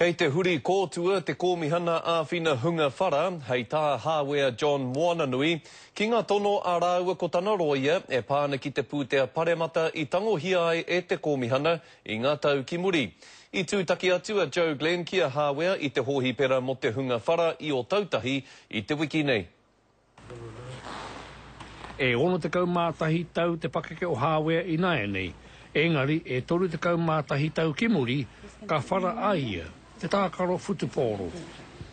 Kei te huri kōtua te Kōmihana Āwhina Hunga Whara, hei tā Hāwea John Moananui, ki ngā tono a rāua ko tana rōia e pā ana ki te pūtea paremata i tangohia ai e te Kōmihana i ngā tau ki muri. I tūtaki atu a Joe Glenn ki a Hāwea i te hōhipera mō te hunga whara i Ōtautahi i te wiki nei. E 61 tau te pakeke o Hāwea ināianei, engari e 31 tau ki muri ka whara a ia te tākaro whutupōro.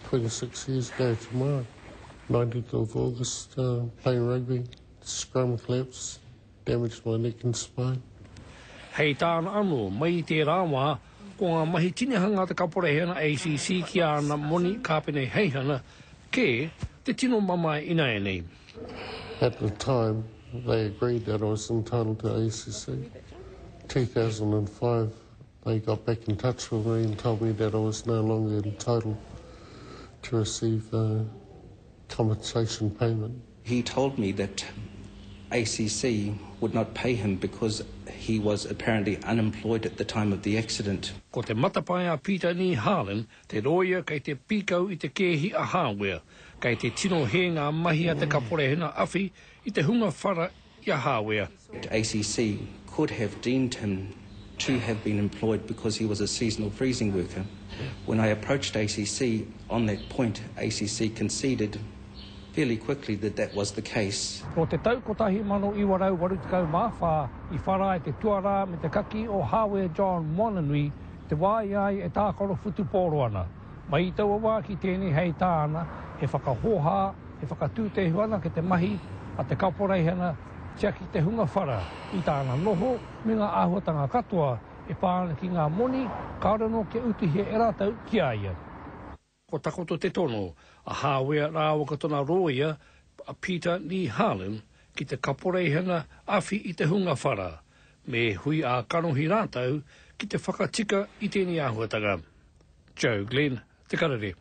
26 years ago tomorrow, 19th of August, playing rugby, scrum collapse, damaged my neck and spine. Hei tāna anō, mai i tērā wā, ko ngā mahi tinihanga a te kaporeihana ACC ki āna moni kāpeneheihana kē te tino mamae ināianei. At the time, they agreed that I was entitled to ACC. 2005, they got back in touch with me and told me that I was no longer entitled to receive a compensation payment. He told me that ACC would not pay him because he was apparently unemployed at the time of the accident. Ko te matapae a Peter Nee Harlin, te rōia kei te pīkau i te kēhi a Hāwea, kei te tino hē ngā mahi a te kaporehena awhi i te hunga whara i a Hāwea. ACC could have deemed him to have been employed because he was a seasonal freezing worker. When I approached ACC on that point, ACC conceded fairly quickly that that was the case. Nō te tau 1984 i whara ai te tuarā me te kaki o Hāwea John Moananui te wā i a ia e tākaro whutupōro ana. Mai i taua wā ki tēnei hei tāna, he whakahōhā, he whakatūtehu anake te mahi a te kaporeihana tiaki te hunga whara i tāna noho me ngā āhuatanga katoa e pā ana ki ngā moni kāore anō kia utuhia e rātou ki a ia. Kua takoto te tono a Hāwea rāua ko tana rōia a Peter Lee Harlin ki te kaporeihana awhi i te hunga whara, me hui ā-kanohi rātou ki te whakatika i tēnei āhuatanga. Joe Glenn, Te Karere.